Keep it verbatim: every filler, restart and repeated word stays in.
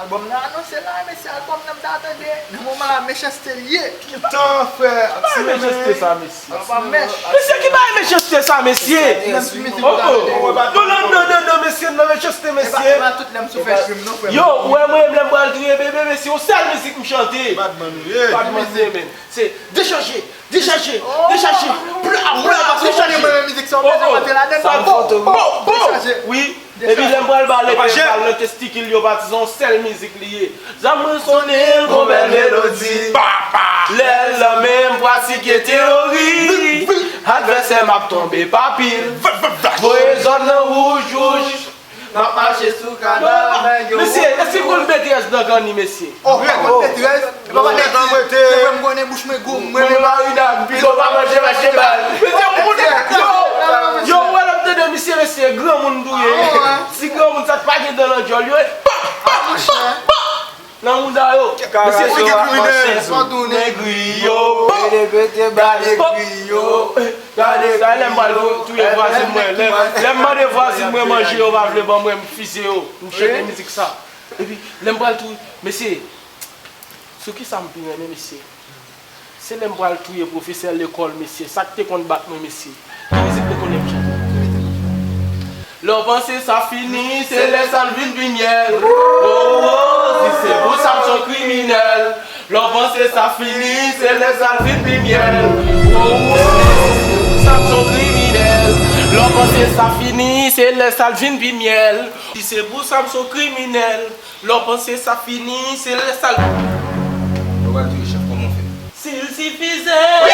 Bon, m nan anonse la, mesye, albòm nan m ta tande. Nan moman la, mechanste l ye. Tan, frè. Ki bagay mechanste sa, mesye? Albòm mèch. Mesye, ki bagay mechanste sa, mesye? Oh, oh. Non, non, non, non, non, mesye, nan mechanste, mesye. Epa tout lè m sou fè krim, non, frè. Yo, ou wè mwen, lè m pral touye bebe, mesye, yon sèl mizik m chante. Badman ou ye. Badman se men. Se dechaje, dechaje, dechaje. Bla, bla, dechaje. Mwen, mizik sa, ou bezwen rantre ladan. Sa bon, bon, bon. Dechaje. Wi. Epi lè m pral bale, pral nan testikil yo, patizan, yon sèl mizik li ye. Zam mwen sonnen, gon bèl melodi. Lè l lanmen m pratike teyori. Advèsè m ap tonbe pa pil. Voye zòn nan wouj wouj. M ap mache sou kadav nèg yo. Mesye, èske gon betrès nan gang ni, mesye? Oh, pa konn betrès. E pa pa nèg ki se mwen m konnen bouch mwen gou, mwen Mwen marinad, pito pa manje vache bal. Mesye, m konnen, yo, yo, wè l ap tande misye, mesye, granmoun touye. Ti granmoun sa k pa gen dan nan djòl yo. Pa, pa, pa, pa. Nan mouda yo. Mesye, se yo ap mache sou negri yo. Gade griyo. Gade sa, lè m pral touye vwazin mwen. Lè, lè m mande vwazin mwen manje, yo pa vle ban mwen, m fize yo. M chante mizik sa. Epi, lè m pral touye, mesye, sou ki sa m pi renmen, mesye? Se lè m pral touye pwofesè lekòl, mesye. Sa k te konn bat mwen, mesye. Ki mizik te konnen m chante? Lè w panse sa fini, se lè sa l vin pi myèl. Oh, oh, si se pou sa m se yon kriminèl. Lè w panse sa fini, se lè sa l vin pi myèl. Oh, oh, si se pou sa m se yon kriminèl. Lè w panse sa fini, se lè sa l vin pi myèl. Si se pou sa m se yon kriminèl. Lè w panse sa fini, se lè sa l. Yo pral touye chèf, kòman w fè? S'il suffisait